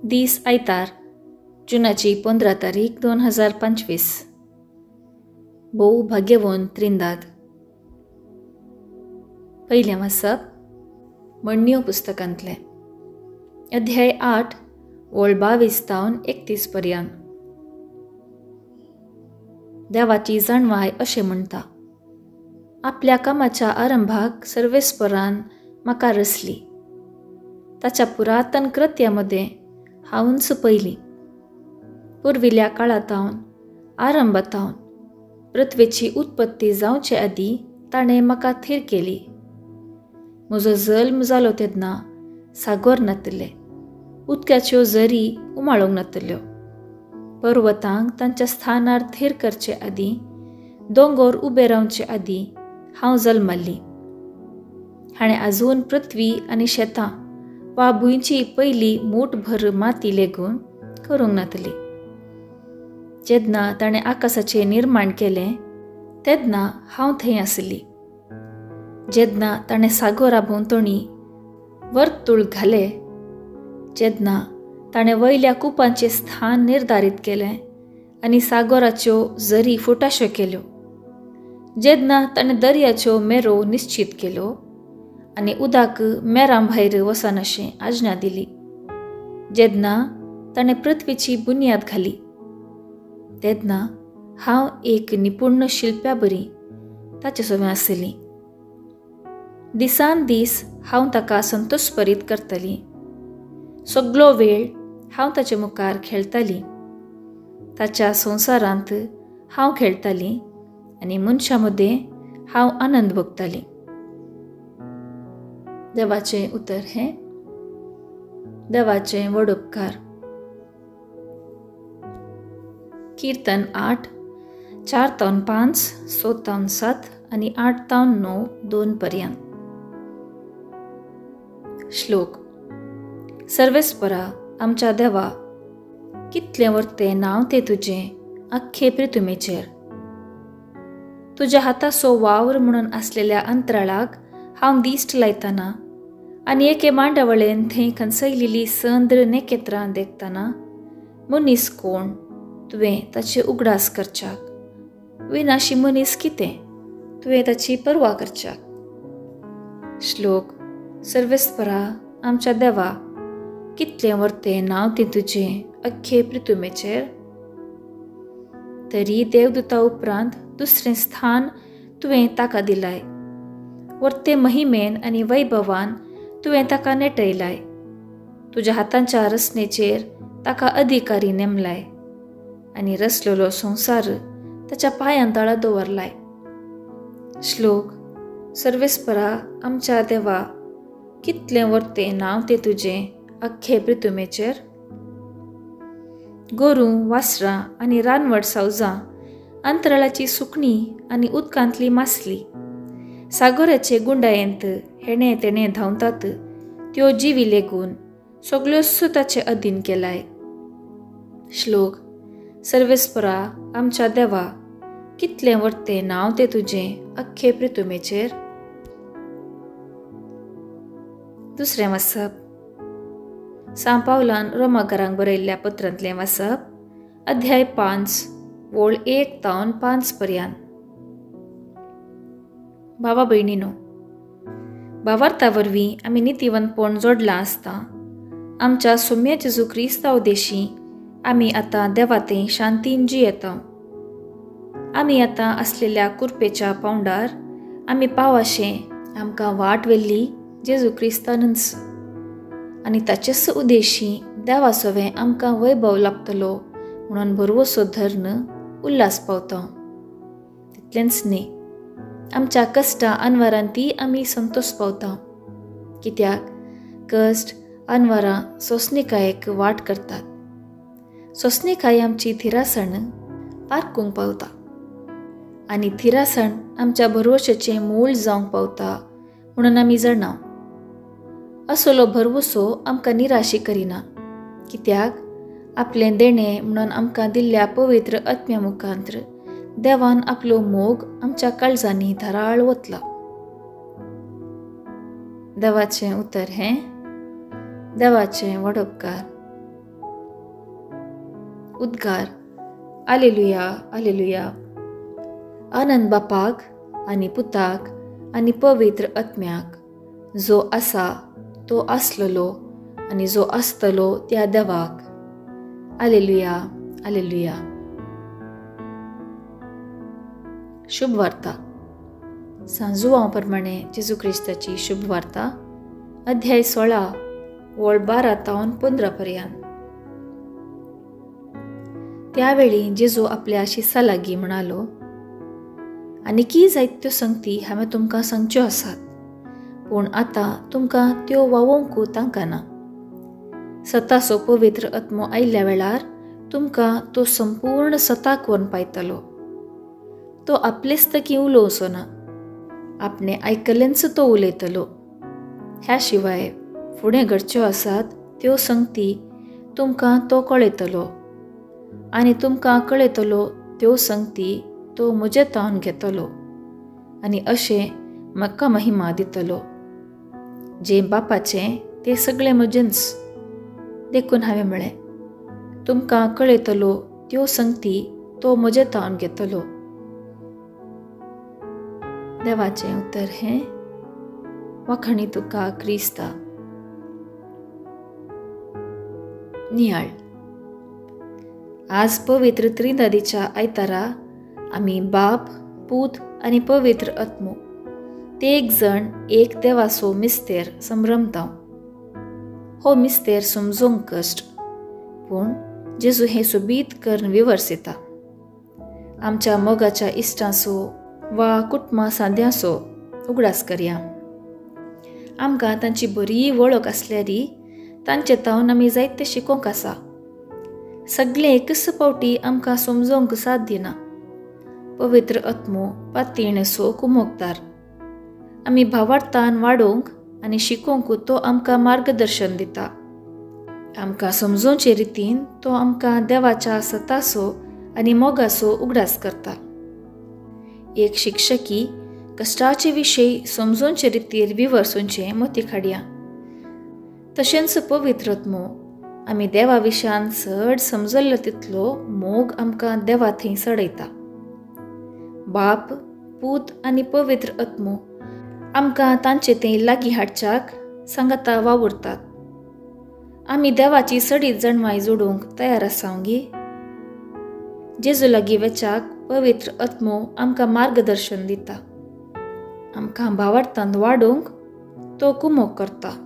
दीस आयतार जुनाची 15 तारीख 2025. भोव भाग्यवंत त्रिंदाद. पयलें वाचप म्हणण्यो पुस्तकांतलें, अध्याय 8 ओळ 22 तावन 31 पर्यंत. देवाची जाणवाय अशें म्हणटा, आपल्या कामाच्या आरंभाक सर्वेस्परान म्हाका रचली, ताच्या पुरातन कृत्या मदें हांवूच पयलीं. पुर्विल्ल्या काळातावन आरंभातावन पृथ्वेची उत्पत्ती जावचे आदीं ताणें म्हाका थीर केली. म्हजो जल्म जालो तेन्ना सागोर नातिल्ले, उदकाच्यो झरी उमाळूंक नातिल्ल्यो. पर्वतांक तांच्या स्थानार थीर करचे आदीं, दोंगोर उबे रावचे आदीं हांव जल्मल्ली. हाणें आजून पृथ्वी आनी शेतां वा भुंयची पयली मूठभर माती लेगून करूंक नातली. जेन्ना ताणें आकाशाचें निर्माण केलें तेन्ना हांव थंय आसली. जेन्ना ताणें सागोरा भोंवतणी वर्तुळ घाले, जेन्ना ताणें वयल्या कुपांचें स्थान निर्धारीत केलें आनी सागोराच्यो झरी फुटाश्यो केल्यो, जेन्ना ताणें दर्याच्यो मेरो निश्चीत केल्यो आनी उदक मेरां भायर वचनाशें आज्ञा दिली, जेन्ना ताणें पृथ्वीची बुन्याद घाली, तेन्ना हांव एक निपुण शिल्प्या बरी ताचे सवें आसली. दिसान दीस हांव ताका संतोषपरीत करतली. सगलो वेळ हांव ताचे मुखार खेळटाली. ताच्या संवसारांत हांव खेळटाली आनी मनशां मदें हांव आनंद भोगताली. देवाचें उतर हें देवाचें व्हड उपकार. कीर्तन 8 4 तावन 5 6 तावन 7 आनी 8 तावन 9 2 पर्यंत. श्लोक. सर्वेस्परा आमच्या देवा, कितलें वर्तें नांव तें तुजें आख्खे पृथ्वीचेर. तुज्या हाताचो वावर म्हणून आसलेल्या अंतराळाक हांव दिश्ट लायतना आनी एके मांडावळेन थंय खंचयलेली संद्र नेकेत्रां देखतना मनीस कोण तुवें ताचे उगडास करच्याक, विनाशी मनीस कितें तुवें ताची पर्वा करच्याक. श्लोक. सर्वेस्परा आमच्या देवा, कितलें वर्तें नांव तें तुजें अख्खे पृथ्वीचेर. तरी देवदूता उपरांत दुसरें स्थान तुवें ताका दिलाय, वर्ते महिमेन आनी वैभवान तुवें ताका नेटयलाय. तुज्या हातांच्या रचनेचेर ताका अधिकारी नेमलाय आनी रचलेलो संवसार ताच्या पांयां तळा दवरलाय. श्लोक. सर्वेस्परा आमच्या देवा, कितलें वर्तें नांव तें तुजें अख्खे पृथ्वीचेर. गोरूं, वासरां आनी रानवट सावजां, अंतराळाची सुकणीं आनी उदकांतली मासली, सागोराचे गुंडायेंत हेणे तेणे धांवतात त्यो जिवी लेगून सगल्योच ताचे अधीन केलाय. श्लोक. सर्वेस्परा आमच्या देवा, कितलें वर्तें नांव तें तुजें अख्खे पृथ्वीचेर. दुसरें वाचप सांव पावलान रोमाकारांक बरयल्ल्या पत्रांतलें वाचप, अध्याय 5 ओळ 1 तावन 5 पर्यंत. भावा भयणीनो, भावार्था वरवीं आमी नितीवंतपण जोडलां आसता आमच्या सोम्या जेजू क्रिस्तांव देशी आमी आतां देवाते शांतीन जियेता. आमी आतां आसलेल्या कुरपेच्या पावंडार आमी पावाशें आमकां वाट व्हेल्ली जेजू क्रिस्तानच आनी ताचेच उद्देशी देवा सवें आमकां वैभव लागतलो म्हणून भरवसो धरून उल्हास पावता. तितलेंच न्ही, आमच्या कश्टां अनवरान ती आमी संतोष पावता, कित्याक कश्ट अनवरां सोंसणीकायेक वाट करतात. सोंसणीकाय आमची थिरासण पारकूंक पावता आनी थिरासण आमच्या भरवशाचें मूळ जावंक पावता म्हणून आमी जाणा. असलो भरवसो आमकां निराशी करिना, कित्याक आपलें देणें म्हणून आमकां दिल्ल्या पवित्र आत्म्या मुखांत्र देवान आपलो मोग आमच्या काळजांनी धाराळ वतला. देवाचें उतर हें देवाचें व्हड उपकार. उद्गार. आलेलुया, आलेलुया. आनंद बापाक आनी पुताक आनी पवित्र आत्म्याक, जो आसा तो आसलेलो आनी जो आसतलो त्या देवाक. आलेलुया, आलेलुया. शुभ वार्ता. सांजुआंव प्रमाणे जेजू क्रिस्ताची शुभ वार्ता, अध्याय 16 वळ 12 तावन 15 पर्यंत. त्यावेळी जेजू आपल्या शिसा लागीं म्हणालो, आनी जायत्यो संगती हांवें तुमकां सांगच्यो आसात, पूण आतां तुमकां त्यो वावोवंक तांकां ना. सतासो पवित्र आत्मो आयिल्ल्या वेळार तुमकां तो संपूर्ण सताक व्हरून पायतलो. तो आपलेच तकी उलोवचो ना, आपणे आयकल्लेंच तो उलयतलो. ह्या शिवाय फुडें घडच्यो आसात त्यो संगती तुमकां तो कळयतलो, आनी तुमकां कळयतलो त्यो संगती तो म्हजे तावन घेतलो आनी अशें म्हाका महिमा दितलो. जें बापाचें तें सगळें म्हजेंच. देखून हांवें म्हळें, तुमकां कळयतलो त्यो संगती तो म्हजे तावन घेतलो. देवाचें उतर हें. वाखाणी तुका क्रिस्ता. नियाळ. आज पवित्र त्रिंदादीच्या आयतारा आमी बाप, पूत आनी पवित्र आत्मो ते एक जण एक देवाचो मिस्तेर संभ्रमता. हो मिस्तेर समजूंक कश्ट, पूण जेजू हें सोबीत करून विवर्सिता. आमच्या मोगाच्या इश्टांचो वा कुटुंबा सांद्यांचो उगडास करया. आमकां तांची बरी वळख आसल्यारी तांचे तावन आमी जायते शिकोवंक आसा. सगळें एकच पावटी आमकां समजोवंक साथ दिना. पवित्र आत्मो पातयेणेचो कुमोकदार. आमी भावार्थान वाडोवंक आनी शिकोवंक तो आमकां मार्गदर्शन दिता. आमकां समजोवचे रितीन तो आमकां देवाच्या सताचो आनी मोगाचो उगडास करता. एक शिक्षकी कश्टाचे विशय समजोवचे रितीर विवर्सोवचें मोती खाडया. तशेंच पवित्र आत्मो आमी देवा विशयान चड समजल्लो तितलो मोग आमकां देवा थंय चडयता. बाप, पूत आनी पवित्र आत्मो आमकां तांचे थंय लागीं हाडच्याक सांगाता वावुरतात. आमी देवाची सडीत जणवाय जोडूंक तयार आसाव गी? जेजू लागीं वेच्याक पवित्र आत्मो आमकां मार्गदर्शन दिता. आमकां भावार्थान वाडोवंक तो कुमोक करता.